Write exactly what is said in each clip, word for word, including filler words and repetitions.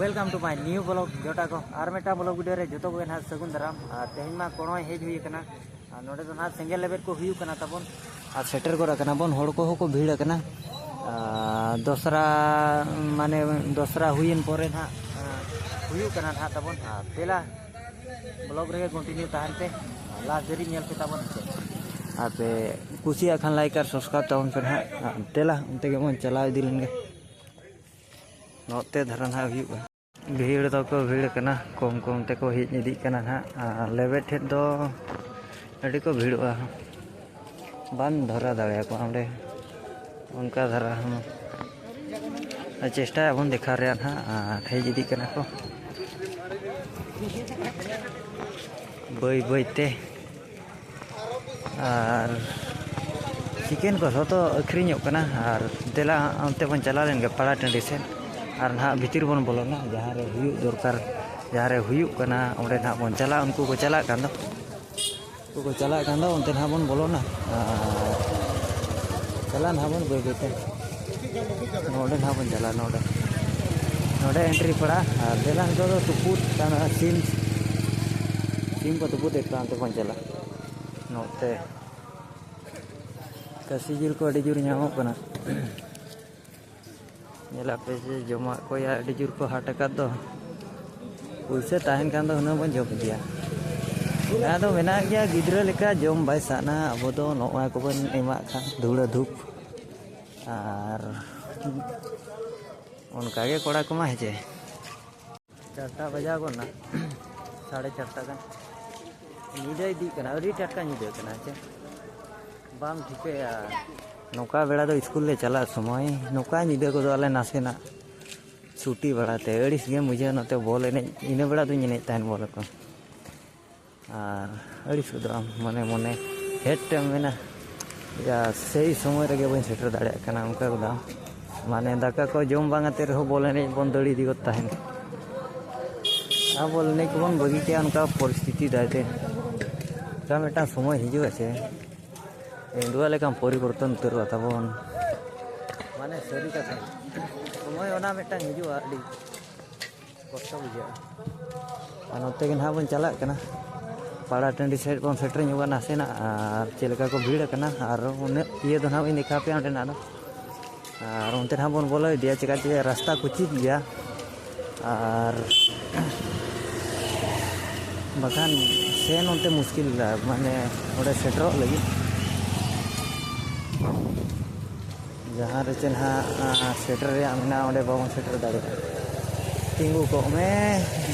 Welcome to my new vlog, ᱡᱚᱴᱟ ᱠᱚ᱾ ᱟᱨ ᱢᱤᱫᱴᱟᱝ vlog video ᱨᱮ ᱡᱚᱛᱚ ᱠᱚᱜᱮ ᱱᱟᱦᱟᱜ ᱥᱟᱹᱜᱩᱱ ᱫᱟᱨᱟᱢ᱾ ᱟᱨ ᱛᱮᱦᱮᱧ ᱢᱟ ᱠᱚᱲᱚᱭ ᱦᱮᱡ ᱦᱩᱭ ᱟᱠᱟᱱᱟ᱾ ᱟᱨ ᱱᱚᱰᱮ ᱫᱚ ᱱᱟᱦᱟᱜ ᱥᱮᱸᱜᱮᱞ ᱞᱮᱵᱮᱫ ᱠᱚ ᱦᱩᱭᱩᱜ ᱠᱟᱱᱟ ᱛᱟᱵᱚᱱ᱾ ᱟᱨ ᱥᱮᱴᱮᱨ ᱜᱚᱫ ᱟᱠᱟᱱᱟ ᱵᱚᱱ, ᱦᱚᱲ ᱠᱚᱦᱚᱸ ᱠᱚ ᱵᱷᱤᱲ ᱟᱠᱟᱱᱟ᱾ ᱟᱨ ᱫᱚᱥᱨᱟ, ᱢᱟᱱᱮ ᱫᱚᱥᱨᱟ ᱦᱩᱭᱮᱱ ᱯᱚᱨᱮ ᱱᱟᱦᱟᱜ, ᱟᱨ ᱦᱩᱭᱩᱜ ᱠᱟᱱᱟ ᱱᱟᱦᱟᱜ ᱛᱟᱵᱚᱱ᱾ ᱟᱨ ᱫᱮᱞᱟ vlog ᱨᱮᱜᱮ continue ᱛᱟᱦᱮᱱ ᱯᱮ, last ᱫᱷᱟᱹᱨᱤᱡ ᱧᱮᱞ ᱯᱮ ᱛᱟᱵᱚᱱ᱾ ᱟᱯᱮ ᱠᱩᱥᱤᱭᱟᱜ ᱠᱷᱟᱱ like ᱟᱨ subscribe ᱛᱟᱵᱚᱱ ᱯᱮ ᱱᱟᱦᱟᱜ᱾ ᱟᱨ ᱫᱮᱞᱟ ᱚᱱᱛᱮ ᱜᱮᱵᱚᱱ ᱪᱟᱞᱟᱣ ᱤᱫᱤ ᱞᱮᱱ ᱜᱮ᱾ ᱱᱚᱛᱮ ᱫᱷᱟᱨᱟ ᱱᱟᱦᱟᱜ ᱦᱩᱭᱩᱜᱼᱟ᱾ ᱵᱷᱤᱲ ᱫᱚᱠᱚ ᱵᱷᱤᱲ ᱠᱟᱱᱟ, ᱠᱚᱢ ᱠᱚᱢ ᱛᱮᱠᱚ ᱦᱮᱡ ᱤᱫᱤᱜ ᱠᱟᱱᱟ ᱱᱟᱦᱟᱜ᱾ ᱟᱨ ᱞᱮᱵᱮᱫ ᱴᱷᱮᱡ ᱫᱚ ᱟᱹᱰᱤ ᱠᱚ ᱵᱷᱤᱲᱚᱜᱼᱟ, ᱵᱟᱢ ᱫᱷᱚᱨᱟ ᱫᱟᱲᱮᱭᱟᱠᱚᱣᱟ ᱚᱸᱰᱮ᱾ ᱚᱱᱠᱟ ᱫᱷᱟᱨᱟ ᱦᱚᱸ ᱪᱮᱥᱴᱟᱭᱟᱵᱚᱱ ᱫᱮᱠᱷᱟᱣ ᱨᱮᱭᱟᱜ ᱱᱟᱦᱟᱜ᱾ ᱟᱨ ᱦᱮᱡ ᱤᱫᱤᱜ ᱠᱟᱱᱟ ᱠᱚ ᱵᱟᱹᱭ ᱵᱟᱹᱭ ᱛᱮ᱾ ᱟᱨ ᱪᱤᱠᱮᱱ ᱠᱚ ᱡᱷᱚᱛᱚ ᱟᱹᱠᱷᱨᱤᱧᱚᱜ ᱠᱟᱱᱟ᱾ ᱟᱨ ᱫᱮᱞᱟ ᱚᱱᱛᱮ ᱵᱚᱱ ᱪᱟᱞᱟᱣ ᱞᱮᱱ ᱜᱮ, ᱯᱟᱲᱟ ᱴᱟᱺᱰᱤ ᱥᱮᱫ᱾ ᱟᱨ ᱱᱟᱦᱟᱜ ᱵᱷᱤᱛᱤᱨ ᱵᱚᱱ ᱵᱚᱞᱚᱱᱟ, ᱡᱟᱦᱟᱸ ᱨᱮ ᱦᱩᱭᱩᱜ ᱫᱚᱨᱠᱟᱨ, ᱡᱟᱦᱟᱸ ᱨᱮ ᱦᱩᱭᱩᱜ ᱠᱟᱱᱟ, ᱚᱸᱰᱮ ᱱᱟᱦᱟᱜ ᱵᱚᱱ ᱪᱟᱞᱟᱜᱼᱟ᱾ ᱩᱱᱠᱩ ᱠᱚ ᱪᱟᱞᱟᱜ ᱠᱟᱱ ᱫᱚ, ᱩᱱᱠᱩ ᱠᱚ ᱪᱟᱞᱟᱜ ᱠᱟᱱ ᱫᱚ, ᱚᱱᱛᱮ ᱱᱟᱦᱟᱜ ᱵᱚᱱ ᱵᱚᱞᱚᱱᱟ᱾ ᱟᱨ ᱪᱟᱞᱟᱜ ᱱᱟᱦᱟᱜ ᱵᱚᱱ ᱵᱟᱹᱭ ᱵᱟᱹᱭ ᱛᱮ᱾ ᱱᱚᱰᱮ ᱱᱟᱦᱟᱜ ᱵᱚᱱ ᱪᱟᱞᱟᱜᱼᱟ, ᱱᱚᱰᱮ, ᱱᱚᱰᱮ entry ᱯᱟᱲᱟᱜᱼᱟ᱾ ᱟᱨ ᱫᱮᱞᱟ ᱱᱤᱛᱚᱜ ᱫᱚ ᱛᱩᱯᱩᱫ ᱠᱟᱱᱟ, ᱥᱤᱢ, ᱥᱤᱢ ᱠᱚ ᱛᱩᱯᱩᱫ ᱮᱫ ᱠᱚᱣᱟ, ᱚᱱᱛᱮ ᱵᱚᱱ ᱪᱟᱞᱟᱜᱼᱟ᱾ ᱱᱚᱛᱮ ᱠᱟᱹᱥᱤ ᱡᱤᱞ ᱠᱚ ᱟᱹᱰᱤ ᱡᱳᱨ ᱧᱟᱢᱚᱜ ᱠᱟᱱᱟ᱾ ᱧᱮᱞ ᱟᱯᱮ ᱡᱮ ᱡᱚᱢᱟᱜ ᱠᱚ ᱭᱟ ᱟᱹᱰᱤ ᱡᱳᱨ ᱠᱚ ᱦᱟᱴ ᱟᱠᱟᱫ ᱫᱚ᱾ ᱯᱩᱭᱥᱟᱹ ᱛᱟᱦᱮᱱ ᱠᱷᱟᱱ ᱫᱚ ᱦᱩᱱᱟᱹᱝ ᱵᱚᱱ ᱡᱚᱢ ᱤᱫᱤᱭᱟ᱾ ᱚᱱᱟ ᱫᱚ ᱢᱮᱱᱟᱜ ᱜᱮᱭᱟ, ᱜᱤᱫᱽᱨᱟᱹ ᱞᱮᱠᱟ ᱡᱚᱢ ᱵᱟᱭ ᱥᱟᱱᱟ᱾ ᱟᱵᱚ ᱫᱚ ᱱᱚᱜᱼᱚᱭ ᱠᱚᱵᱚᱱ ᱮᱢᱟᱜ ᱠᱷᱟᱱ ᱫᱷᱩᱲᱟᱹ ᱫᱷᱩᱯ᱾ ᱟᱨ ᱚᱱᱠᱟ ᱜᱮ ᱠᱚᱲᱟ ᱠᱚᱢᱟ, ᱦᱮᱸ ᱪᱮ? ᱪᱟᱨᱴᱟ ᱵᱟᱡᱟᱣ ᱜᱚᱫ ᱱᱟ, ᱥᱟᱲᱮ ᱪᱟᱨᱴᱟ ᱜᱟᱱ᱾ ᱧᱤᱫᱟᱹ ᱤᱫᱤᱜ ᱠᱟᱱᱟ, ᱟᱹᱰᱤ ᱴᱟᱴᱠᱟ ᱧᱤᱫᱟᱹᱜ ᱠᱟᱱᱟ, ᱦᱮᱸ ᱪᱮ? ᱵᱟᱢ ᱴᱷᱤᱠᱟᱹᱭᱟ᱾ ᱱᱚᱝᱠᱟ ᱵᱮᱲᱟ ᱫᱚ ᱥᱠᱩᱞ ᱞᱮ ᱪᱟᱞᱟᱜ ᱥᱚᱢᱚᱭ ᱱᱚᱝᱠᱟ ᱧᱤᱫᱟᱹ ᱜᱚᱫᱚᱜ ᱟᱞᱮ ᱱᱟᱥᱮᱱᱟᱜ᱾ ᱪᱷᱩᱴᱤ ᱵᱟᱲᱟᱛᱮ ᱟᱹᱲᱤᱥ ᱜᱮᱢ ᱵᱩᱡᱷᱟᱹᱣᱟ᱾ ᱱᱚᱛᱮ ᱵᱚᱞ ᱮᱱᱮᱡ, ᱤᱱᱟᱹ ᱵᱮᱲᱟ ᱫᱚᱧ ᱮᱱᱮᱡ ᱛᱟᱦᱮᱱ ᱵᱚᱞ ᱠᱚ᱾ ᱟᱨ ᱟᱹᱲᱤᱥ ᱜᱚᱫᱚᱜ ᱟᱢ ᱢᱚᱱᱮ ᱢᱚᱱᱮ, ᱦᱮᱰ ᱛᱮᱢ ᱢᱮᱱᱟ, "ᱭᱟ, ᱥᱮᱭ ᱥᱚᱢᱚᱭ ᱨᱮᱜᱮ ᱵᱟᱹᱧ ᱥᱮᱴᱮᱨ ᱫᱟᱲᱮᱭᱟᱜ ᱠᱟᱱᱟ", ᱚᱱᱠᱟ ᱜᱚᱫᱚᱜ ᱟᱢ᱾ ᱢᱟᱱᱮ ᱫᱟᱠᱟ ᱠᱚ ᱡᱚᱢ ᱵᱟᱝ ᱠᱟᱛᱮ ᱨᱮᱦᱚᱸ ᱵᱚᱞ ᱮᱱᱮᱡ ᱵᱚᱱ ᱫᱟᱹᱲ ᱤᱫᱤ ᱜᱚᱫ ᱛᱟᱦᱮᱱ᱾ ᱟᱨ ᱵᱚᱞ ᱮᱱᱮᱡ ᱠᱚᱵᱚᱱ ᱵᱟᱹᱜᱤ ᱠᱮᱜᱼᱟ, ᱚᱱᱠᱟ ᱯᱚᱨᱤᱥᱛᱷᱤᱛᱤ ᱫᱟᱭ ᱛᱮ᱾ ᱚᱱᱠᱟ ᱢᱤᱫᱴᱟᱝ ᱥᱚᱢᱚᱭ ᱦᱤᱡᱩᱜᱼᱟ ᱥᱮ, ᱮᱱᱫᱩᱣᱟ ᱞᱮᱠᱟᱱ ᱯᱚᱨᱤᱵᱚᱨᱛᱚᱱ ᱩᱛᱟᱹᱨᱚᱜᱼᱟ ᱛᱟᱵᱚᱱ᱾ ᱢᱟᱱᱮ ᱥᱟᱹᱨᱤ ᱠᱟᱛᱷᱟ, ᱥᱚᱢᱚᱭ ᱚᱱᱟ ᱢᱤᱫᱴᱟᱝ ᱦᱤᱡᱩᱜᱼᱟ, ᱟᱹᱰᱤ ᱠᱚᱥᱴᱚ ᱵᱩᱡᱷᱟᱹᱜᱼᱟ᱾ ᱟᱨ ᱱᱚᱛᱮ ᱜᱮ ᱱᱟᱦᱟᱜ ᱵᱚᱱ ᱪᱟᱞᱟᱜ ᱠᱟᱱᱟ, ᱯᱟᱲᱟ ᱴᱟᱺᱰᱤ ᱥᱮᱫ ᱵᱚᱱ ᱥᱮᱴᱮᱨ ᱧᱚᱜᱚᱜᱼᱟ ᱱᱟᱥᱮᱱᱟᱜ, ᱟᱨ ᱪᱮᱫ ᱞᱮᱠᱟ ᱠᱚ ᱵᱷᱤᱲ ᱟᱠᱟᱱᱟ, ᱟᱨ ᱩᱱᱟᱹᱜ ᱤᱭᱟᱹ ᱫᱚ ᱱᱟᱦᱟᱜ ᱵᱟᱹᱧ ᱫᱮᱠᱷᱟᱣ ᱯᱮᱭᱟ ᱚᱸᱰᱮᱱᱟᱜ ᱫᱚ᱾ ᱟᱨ ᱚᱱᱛᱮ ᱱᱟᱦᱟᱜ ᱵᱚᱱ ᱵᱚᱞᱚ ᱤᱫᱤᱭᱟ, ᱪᱮᱠᱟ ᱪᱮ ᱨᱟᱥᱛᱟ ᱠᱩᱪᱤᱛ ᱜᱮᱭᱟ, ᱟᱨ ᱵᱟᱠᱷᱟᱱ ᱥᱮᱱ ᱚᱱᱛᱮ ᱢᱩᱥᱠᱤᱞ ᱜᱮᱭᱟ, ᱢᱟᱱᱮ ᱚᱸᱰᱮ ᱥᱮᱴᱮᱨᱚᱜ ᱞᱟᱹᱜᱤᱫ᱾ ᱡᱟᱦᱟᱸ ᱨᱮ ᱪᱮ ᱱᱟᱦᱟᱜ, ᱟᱸ, ᱥᱮᱴᱮᱨ ᱨᱮᱭᱟᱜ ᱢᱮᱱᱟᱜᱼᱟ, ᱚᱸᱰᱮ ᱵᱟᱵᱚᱱ ᱥᱮᱴᱮᱨ ᱫᱟᱲᱮᱭᱟᱜᱼᱟ᱾ ᱛᱤᱸᱜᱩ ᱠᱚᱜ ᱢᱮ,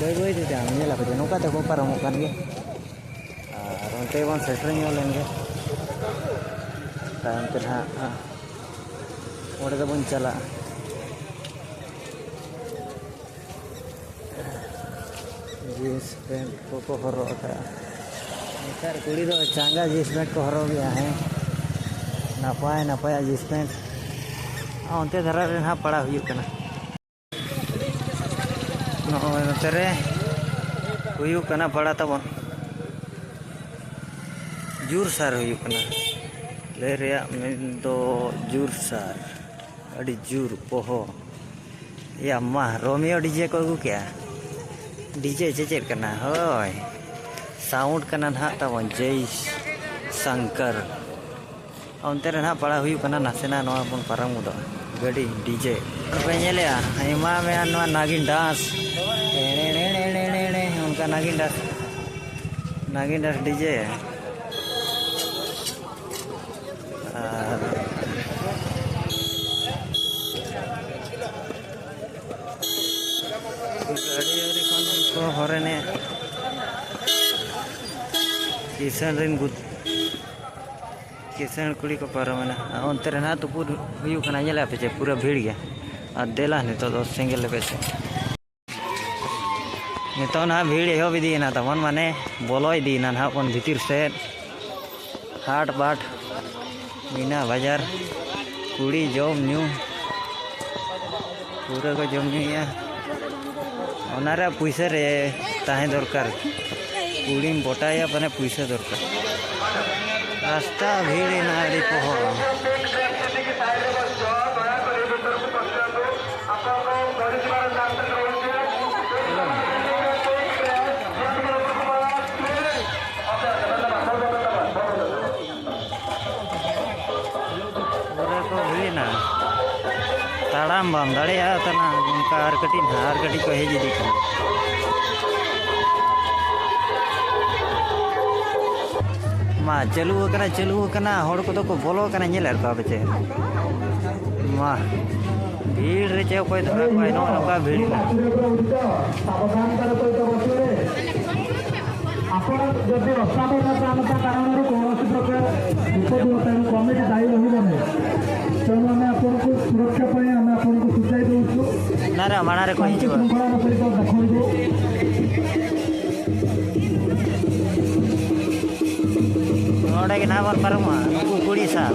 ᱵᱟᱹᱭ ᱵᱟᱹᱭ ᱛᱮ ᱡᱟᱢ ᱧᱮᱞᱟ ᱯᱮ, ᱱᱚᱝᱠᱟ ᱛᱮᱠᱚ ᱯᱟᱨᱚᱢᱚᱜ ᱠᱟᱱ ᱜᱮ᱾ ᱟᱨ ᱚᱱᱛᱮ ᱵᱚᱱ ᱥᱮᱴᱮᱨ ᱧᱚᱜ ᱞᱮᱱ ᱜᱮ, ᱛᱟᱭᱚᱢ ᱛᱮ ᱱᱟᱦᱟᱜ, ᱟᱸ, ᱚᱸᱰᱮ ᱫᱚᱵᱚᱱ ᱪᱟᱞᱟᱜᱼᱟ᱾ ᱡᱤᱱᱥ ᱯᱮᱱᱴ ᱠᱚᱠᱚ ᱦᱚᱨᱚᱜ ᱟᱠᱟᱫᱼᱟ᱾ ᱱᱮᱛᱟᱨ ᱠᱩᱲᱤ ᱫᱚ ᱪᱟᱸᱜᱟ ᱡᱤᱱᱥ ᱯᱮᱱᱴ ᱠᱚ ᱦᱚᱨᱚᱜᱮᱜᱼᱟ, ᱦᱮᱸ, ᱱᱟᱯᱟᱭ ᱱᱟᱯᱟᱭᱟᱜ ᱡᱤᱱᱥ ᱯᱮᱱᱴ᱾ ᱟᱨ ᱚᱱᱛᱮ ᱫᱷᱟᱨᱟ ᱨᱮ ᱱᱟᱦᱟᱜ ᱯᱟᱲᱟᱣ ᱦᱩᱭᱩᱜ ᱠᱟᱱᱟ᱾ ᱱᱚᱜᱼᱚᱭ ᱱᱚᱛᱮ ᱨᱮ ᱦᱩᱭᱩᱜ ᱠᱟᱱᱟ ᱯᱟᱲᱟ ᱛᱟᱵᱚᱱ᱾ ᱡᱳᱨ ᱥᱟᱨ ᱦᱩᱭᱩᱜ ᱠᱟᱱᱟ᱾ ᱞᱟᱹᱭ ᱨᱮᱭᱟᱜ ᱢᱮᱱ ᱫᱚ ᱡᱳᱨ ᱥᱟᱨ, ᱟᱹᱰᱤ ᱡᱳᱨ ᱯᱚᱦᱚ᱾ ᱭᱟ ᱢᱟ, ᱨᱳᱢᱤᱭᱳ ᱰᱤᱡᱮ ᱠᱚ ᱟᱹᱜᱩ ᱠᱮᱜᱼᱟ᱾ ᱰᱤᱡᱮ ᱪᱮ ᱪᱮᱫ ᱠᱟᱱᱟ? ᱦᱳᱭ, ᱥᱟᱣᱩᱱᱰ ᱠᱟᱱᱟ ᱱᱟᱦᱟᱜ ᱛᱟᱵᱚᱱ ᱡᱮᱭ ᱥᱟᱝᱠᱟᱨ᱾ ᱚᱱᱛᱮ ᱨᱮ ᱱᱟᱦᱟᱜ ᱯᱟᱲᱟᱣ ᱦᱩᱭᱩᱜ ᱠᱟᱱᱟ, ᱱᱟᱥᱮᱱᱟᱜ ᱱᱚᱣᱟ ᱵᱚᱱ ᱯᱟᱨᱚᱢ ᱜᱚᱫᱚᱜᱼᱟ᱾ ᱜᱟᱹᱰᱤ ᱰᱤᱡᱮ ᱯᱮ ᱧᱮᱞᱮᱜᱼᱟ, ᱮᱢᱟ ᱢᱮᱭᱟ ᱱᱚᱣᱟ ᱱᱟᱜᱤᱱ ᱰᱟᱱᱥ᱾ ᱮᱲᱮ, ᱮᱲᱮ, ᱮᱲᱮ, ᱮᱲᱮ, ᱮᱲᱮ, ᱚᱱᱠᱟ ᱱᱟᱜᱤᱱ ᱰᱟᱱᱥ, ᱱᱟᱜᱤᱱ ᱰᱟᱱᱥ ᱰᱤᱡᱮ᱾ ᱟᱨ ᱜᱟᱹᱰᱤ ᱟᱹᱨᱤ ᱠᱷᱚᱱ ᱠᱚ ᱦᱚᱨᱮᱱᱮ ᱠᱤᱥᱟᱹᱬ ᱨᱮᱱ ᱜᱩᱛ-, ᱠᱤᱥᱟᱹᱬ ᱠᱩᱲᱤ ᱠᱚ ᱯᱟᱨᱚᱢᱮᱱᱟ᱾ ᱟᱨ ᱚᱱᱛᱮ ᱨᱮ ᱱᱟᱦᱟᱜ ᱛᱩᱯᱩᱫ ᱦᱩᱭᱩᱜ ᱠᱟᱱᱟ, ᱧᱮᱞᱮᱫ ᱯᱮ ᱪᱮ ᱯᱩᱨᱟᱹ ᱵᱷᱤᱲ ᱜᱮᱭᱟ᱾ ᱟᱨ ᱫᱮᱞᱟ ᱱᱤᱛᱚᱜ ᱫᱚ ᱥᱮᱸᱜᱮᱞ ᱞᱮ ᱵᱮᱥᱟ᱾ ᱱᱤᱛᱚᱜ ᱱᱟᱦᱟᱜ ᱵᱷᱤᱲ ᱮᱦᱚᱵ ᱤᱫᱤᱭᱮᱱᱟ ᱛᱟᱵᱚᱱ, ᱢᱟᱱᱮ ᱵᱚᱞᱚ ᱤᱫᱤᱭᱮᱱᱟ ᱱᱟᱦᱟᱜ ᱵᱚᱱ ᱵᱷᱤᱛᱤᱨ ᱥᱮᱫ᱾ ᱦᱟᱴ ᱵᱟᱴ, ᱢᱤᱱᱟ ᱵᱟᱡᱟᱨ, ᱠᱩᱲᱤ ᱡᱚᱢ ᱧᱩ, ᱯᱩᱨᱟᱹ ᱠᱚ ᱡᱚᱢ ᱧᱩᱭᱮᱫᱼᱟ᱾ ᱚᱱᱟ ᱨᱮᱭᱟᱜ ᱯᱩᱭᱥᱟᱹ ᱨᱮ ᱛᱟᱦᱮᱸ ᱫᱚᱨᱠᱟᱨ᱾ ᱠᱩᱲᱤᱢ ᱯᱚᱴᱟᱭᱟ, ᱢᱟᱱᱮ ᱯᱩᱭᱥᱟᱹ ᱫᱚᱨᱠᱟᱨ᱾ ᱨᱟᱥᱛᱟ ᱵᱷᱤᱲ ᱮᱱᱟ ᱟᱹᱰᱤ ᱯᱚᱦᱚ᱾ ᱯᱩᱨᱟᱹ ᱠᱚ ᱦᱩᱭᱮᱱᱟ᱾ ᱛᱟᱲᱟᱢ ᱵᱟᱢ ᱫᱟᱲᱮᱭᱟᱜᱼᱟ ᱛᱟᱞᱟᱝ, ᱚᱱᱠᱟ ᱟᱨ ᱠᱟᱹᱴᱤᱡ ᱱᱟᱦᱟᱜ, ᱟᱨ ᱠᱟᱹᱴᱤᱡ ᱠᱚ ᱦᱮᱡ ᱤᱫᱤᱜ ᱠᱟᱱᱟ᱾ ᱢᱟ, ᱪᱟᱹᱞᱩ ᱟᱠᱟᱱᱟ, ᱪᱟᱹᱞᱩ ᱟᱠᱟᱱᱟ, ᱦᱚᱲ ᱠᱚᱫᱚ ᱠᱚ ᱵᱚᱞᱚ ᱟᱠᱟᱱᱟ, ᱧᱮᱞᱮᱫ ᱠᱚᱣᱟ ᱯᱮ ᱪᱮ? ᱢᱟ, ᱵᱷᱤᱲ ᱨᱮ ᱪᱮ ᱚᱠᱚᱭ ᱫᱷᱚᱨᱟ ᱠᱚᱣᱟᱭ, ᱱᱚᱜᱼᱚ ᱱᱚᱝᱠᱟ ᱵᱷᱤᱲ ᱮᱱᱟ᱾ ଆପଣ ଯଦି ଅସାବଧାନତା କାରଣରୁ କୌଣସି ପ୍ରକାର ବିପଦ ହୁଏ, ତେଣୁ କମିଟି ଦାୟୀ ରହିବ ନାହିଁ। ତେଣୁ ଆମେ ଆପଣଙ୍କୁ ସୁରକ୍ଷା ପାଇଁ ଆମେ ଆପଣଙ୍କୁ ସୂଚାଇ ଦେଉଛୁ। ନା, ନା, ମାଡ଼ରେ କହିଯିବ। ଶାନ୍ତି ଶୃଙ୍ଖଳାର ସହିତ ଦେଖନ୍ତୁ। ᱱᱚᱰᱮ ᱜᱮ ᱱᱟᱦᱟᱜ ᱵᱚᱱ ᱯᱟᱨᱚᱢᱚᱜᱼᱟ, ᱩᱱᱠᱩ ᱠᱩᱲᱤ ᱥᱟᱶ᱾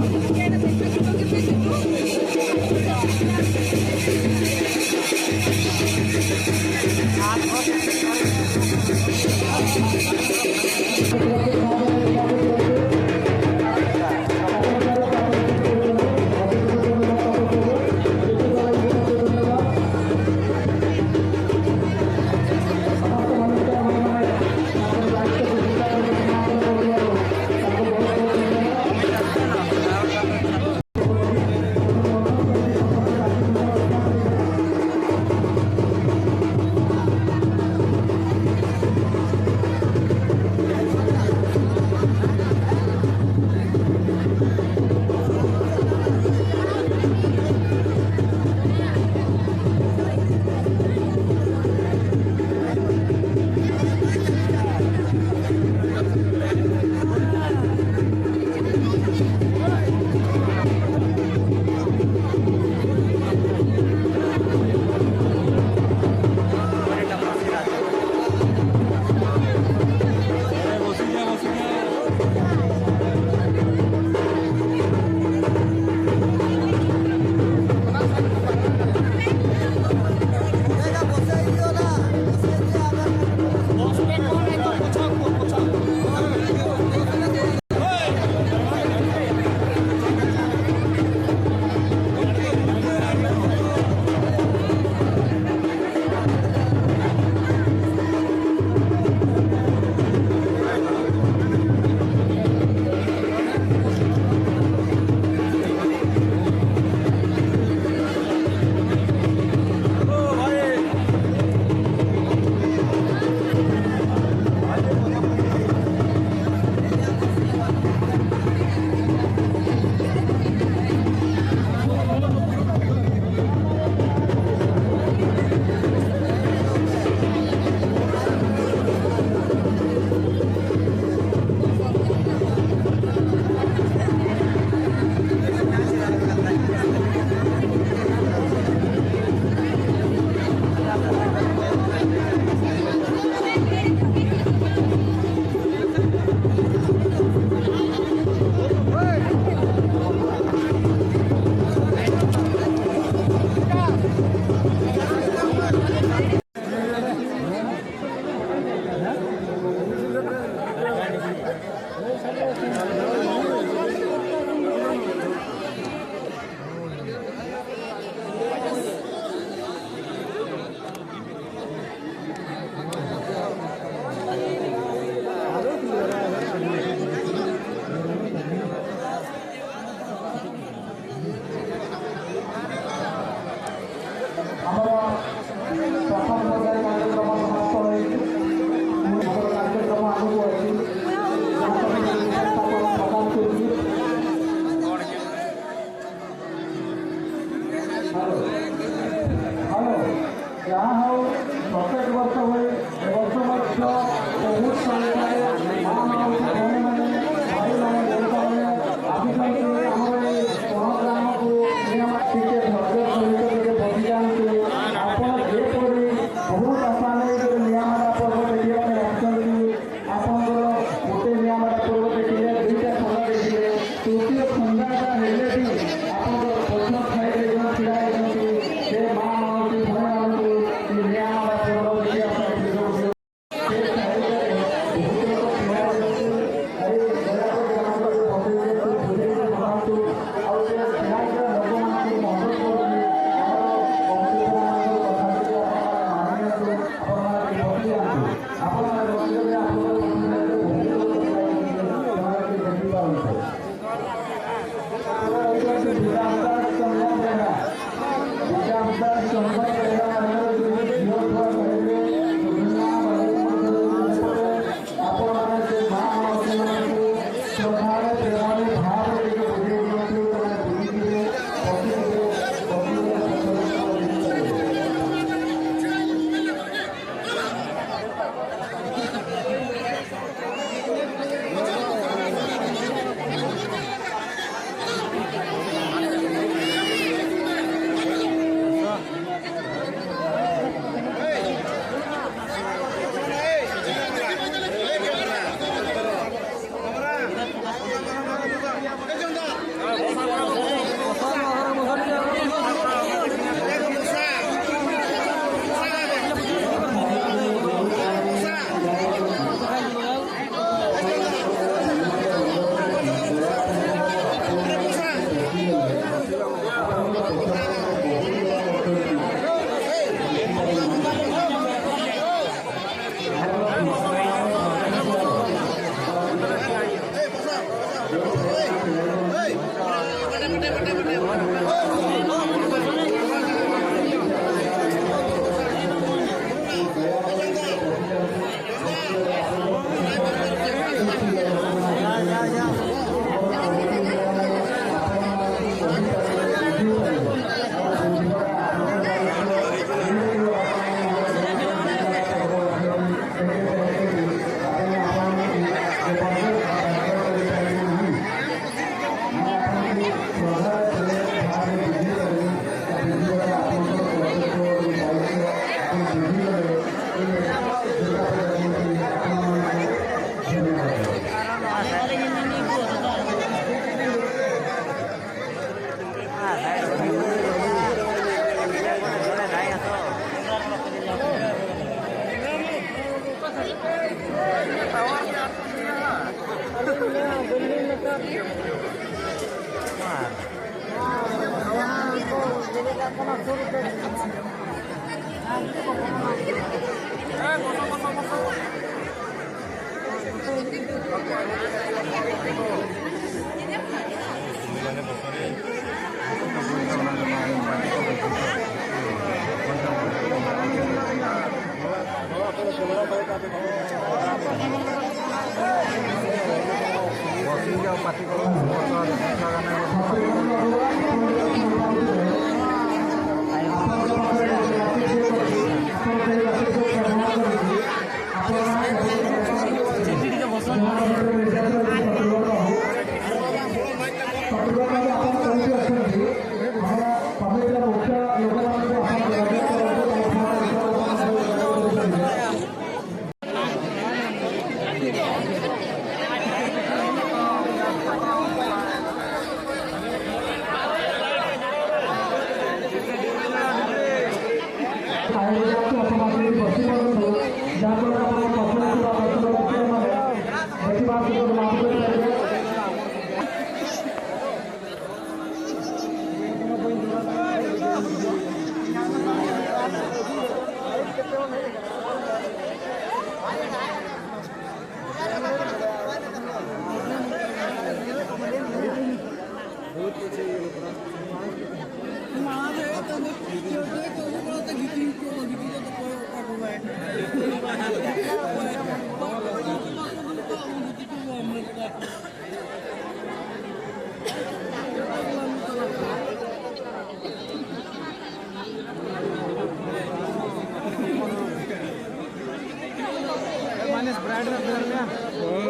ᱢᱟᱱᱮ ᱵᱨᱟᱭᱤᱴ ᱫᱚ ᱰᱷᱮᱨ ᱢᱮ᱾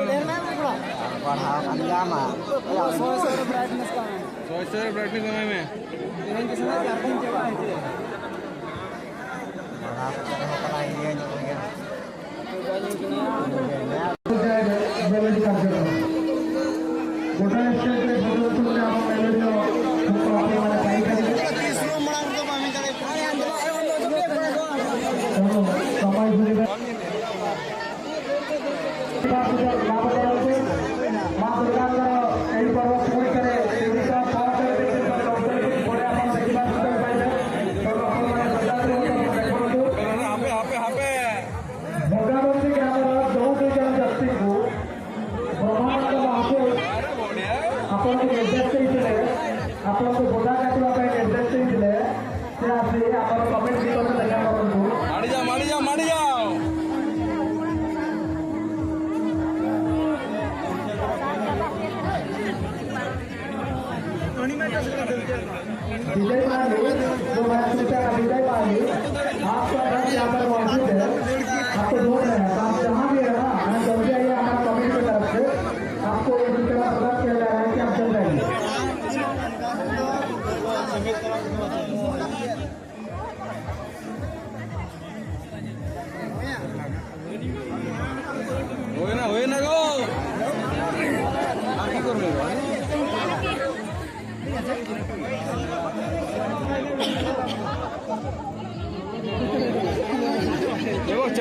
ᱰᱷᱮᱨ ᱢᱮ ᱛᱷᱚᱲᱟ᱾ ᱯᱟᱲᱦᱟᱣ ᱠᱟᱱ ᱜᱮᱭᱟ ᱢᱟ᱾ ᱥᱚᱭ ᱥᱚᱭ ᱨᱮ ᱵᱨᱟᱭᱤᱴᱱᱮᱥ ᱠᱟᱜ ᱢᱮ᱾ ᱥᱚᱭ ᱥᱚᱭ ᱨᱮ ᱵᱨᱟᱭᱤᱴᱱᱮᱥ ᱮᱢᱟᱭ ᱢᱮ᱾ ᱛᱮᱦᱮᱧ ᱠᱤ ᱥᱟᱱᱟ ᱪᱟᱨ ᱫᱤᱱ ᱪᱟᱵᱟᱜᱼᱟ ᱦᱤᱡᱩᱜᱼᱟ᱾ ᱯᱟᱲᱦᱟᱣ ᱠᱟᱛᱮ ᱨᱮᱦᱚᱸ ᱛᱷᱚᱲᱟ ᱤᱭᱟᱹ ᱧᱚᱜ ᱜᱮᱭᱟ᱾ ᱜᱚᱴᱟ ᱥᱴᱮᱴ ᱨᱮ ᱯᱚᱨᱤᱵᱚᱨᱛᱚᱱ ᱨᱮ ᱟᱵᱚ ᱢᱮᱞᱮᱨᱤᱭᱟ ᱠᱷᱩᱵ ᱠᱚᱢ ᱯᱚᱨᱤᱢᱟᱱ ᱨᱮ ᱛᱟᱦᱮᱸ ᱠᱟᱱᱟ᱾ ᱥᱚᱢᱟᱡᱽ ᱡᱩᱫᱤ ᱢᱟ ᱥᱚᱨᱠᱟᱨ ᱫᱚ ᱮᱭ ᱯᱚᱨᱚᱵᱽ ᱥᱚᱢᱚᱭ ᱠᱚᱨᱮ ᱯᱚᱨᱚᱵᱽ ᱠᱚᱨᱮ ᱵᱚᱲᱮ ᱟᱯᱟᱱ ᱥᱮ ᱠᱤ ᱵᱟᱝ ᱥᱚᱨᱠᱟᱨ ᱯᱟᱭᱥᱟ ᱛᱚ ᱟᱯᱟᱱ ᱢᱟᱱᱮ ᱥᱚᱨᱠᱟᱨ ᱫᱚ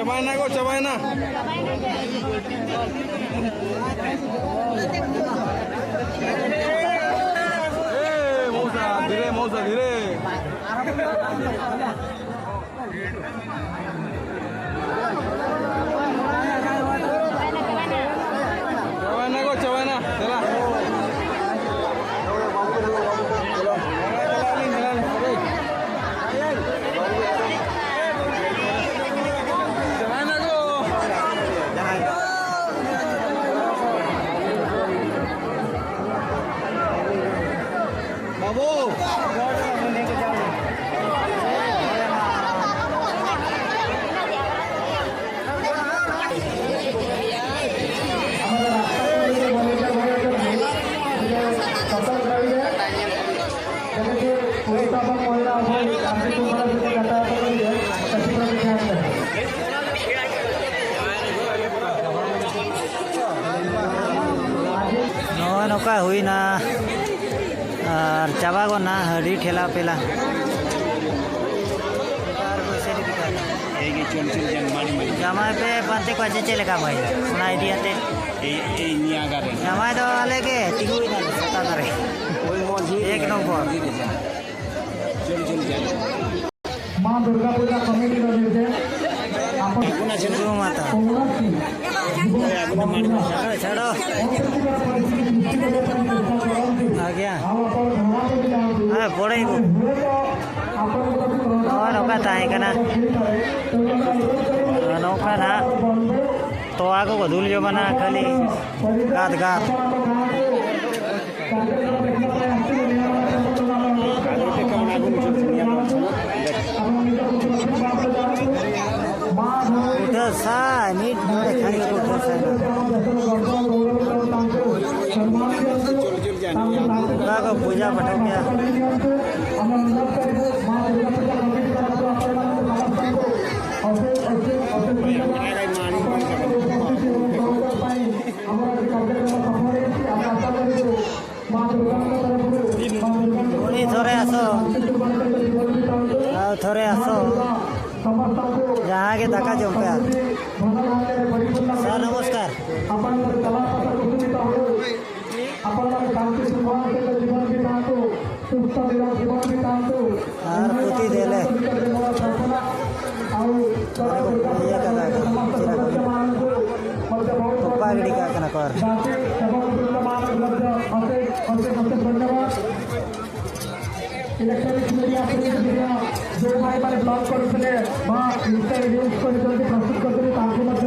ᱪᱟᱵᱟᱭᱮᱱᱟ ᱜᱚ, ᱪᱟᱵᱟᱭᱮᱱᱟ᱾ ᱮ, ᱢᱚᱣᱥᱟ, ᱫᱷᱤᱨᱮ, ᱢᱚᱣᱥᱟ, ᱫᱷᱤᱨᱮ᱾ ᱪᱟᱵᱟᱭᱮᱱᱟ ᱜᱚ, ᱪᱟᱵᱟᱭᱮᱱᱟ᱾ ᱫᱮᱞᱟ᱾ ᱪᱟᱵᱟᱭᱮᱱᱟ ᱜᱚ᱾ ᱵᱟᱹᱵᱩ᱾ ᱱᱚᱜᱼᱚᱭ ᱱᱚᱝᱠᱟ ᱦᱩᱭᱱᱟ ᱟᱨ ᱪᱟᱵᱟ ᱜᱚᱫ ᱱᱟ ᱦᱟᱺᱰᱤ ᱴᱷᱮᱞᱟ ᱯᱮᱞᱟ᱾ ᱡᱟᱢᱟᱭ ᱯᱮ ᱯᱟᱱᱛᱮ ᱠᱚᱣᱟ ᱪᱮ ᱪᱮᱫ ᱞᱮᱠᱟ ᱢᱟᱹᱭ? ᱚᱱᱟ ᱤᱫᱤ ᱟᱛᱮ᱾ ᱡᱟᱢᱟᱭ ᱫᱚ ᱟᱞᱮ ᱜᱮ ᱛᱤᱸᱜᱩᱭ ᱱᱟᱞᱮ ᱥᱟᱛᱟ ᱫᱟᱨᱮ᱾ ᱮᱠ ᱱᱚᱢᱵᱚᱨ᱾ ᱢᱟ ᱫᱩᱨᱜᱟ ᱯᱩᱡᱟ ᱠᱚᱢᱤᱴᱤ ᱫᱚ ᱱᱤᱨᱫᱮᱥ ᱟᱯᱚᱱ ᱥᱤᱸᱫᱩᱨ ᱢᱟᱛᱟ᱾ ᱠᱚᱝᱜᱨᱮᱥ ᱪᱷᱟᱲᱚ, ᱪᱷᱟᱲᱚ᱾ ᱚᱱᱛᱮ ᱯᱩᱨᱟ ᱯᱚᱨᱤᱥᱛᱷᱤᱛᱤ ᱥᱨᱤᱥᱴᱤ ᱠᱚᱨᱮ ᱛᱟᱦᱮᱸ ᱪᱮᱥᱴᱟ ᱠᱚᱨᱟᱣ ᱩᱪᱤᱛ᱾ ᱟᱜᱽᱜᱟ᱾ ᱟᱵᱚ ᱟᱯᱚᱱ ᱫᱷᱚᱨᱟ ᱠᱚ ᱵᱮᱱᱟᱣ ᱩᱪᱤᱛ᱾ ᱦᱮᱸ, ᱯᱚᱲᱮ ᱠᱚ᱾ ᱦᱩᱭ ᱫᱚ ᱟᱯᱚᱱ ᱠᱚ ᱠᱟᱹᱴᱤᱡ ᱨᱚᱲ ᱱᱚᱜᱼᱚᱭ ᱱᱚᱝᱠᱟ ᱛᱟᱦᱮᱸ ᱠᱟᱱᱟ᱾ ᱱᱚᱝᱠᱟ ᱱᱟᱦᱟᱜ ᱛᱚᱣᱟ ᱠᱚᱠᱚ ᱫᱩᱞ ᱡᱚᱝ ᱠᱟᱱᱟ ᱠᱷᱟᱹᱞᱤ ᱜᱟᱫ ᱜᱟᱫ᱾ ᱩᱴᱷᱟᱹ ᱥᱟᱭ, ᱢᱤᱫ ᱰᱚᱸᱰᱮ ᱠᱷᱟᱱ ᱜᱮᱠᱚ ᱩᱴᱷᱟᱹ ᱥᱟᱭ ᱱᱟ᱾ ᱚᱱᱠᱟ ᱠᱚ ᱯᱩᱡᱟ ᱯᱟᱴᱷᱟᱣ ᱠᱮᱭᱟ᱾ ᱩᱱᱤ ᱛᱷᱚᱨᱮ ᱟᱥᱚ᱾ ᱟᱨ ᱛᱷᱚᱨᱮ ᱟᱥᱚ᱾ ᱡᱟᱦᱟᱸ ᱜᱮ ᱫᱟᱠᱟ ᱡᱚᱢ ᱯᱮ ᱟᱨ᱾ ᱥᱟᱨ, ᱱᱚᱢᱚᱥᱠᱟᱨ᱾ ᱟᱯᱱᱟᱨ ᱡᱟᱹᱛᱤ ᱥᱚᱢᱟᱡᱽ ᱥᱮᱫ ᱡᱤᱵᱚᱱ ᱵᱤᱛᱟᱱᱛᱚ, ᱥᱩᱥᱛᱷ ᱡᱤᱵᱚᱱ ᱵᱤᱛᱟᱱᱛᱚ᱾ ᱟᱨ ᱯᱩᱛᱷᱤ ᱫᱮᱞᱮ᱾ ᱤᱭᱟᱹ ᱠᱟᱫᱟ ᱠᱚ, ᱪᱮᱫ ᱞᱮᱠᱟ? ᱛᱚᱯᱟ ᱜᱤᱰᱤ ᱠᱟᱜ ᱠᱟᱱᱟ ᱠᱚ ᱟᱨ᱾ ᱤᱞᱮᱠᱴᱨᱚᱱᱤᱠ ᱢᱤᱰᱤᱭᱟ ᱯᱨᱤᱱᱴ ᱢᱤᱰᱤᱭᱟ, ᱡᱳ ᱵᱷᱟᱭ ᱢᱟᱱᱮ ᱵᱞᱚᱜ ᱠᱚᱨᱩᱛᱷᱤᱞᱮ ᱵᱟ ଇନଷ୍ଟାରେ ରିଲ୍ସ କରି ଜଲ୍ଦି ପ୍ରସ୍ତୁତ କରିଦେବେ, ତାଙ୍କୁ ମଧ୍ୟ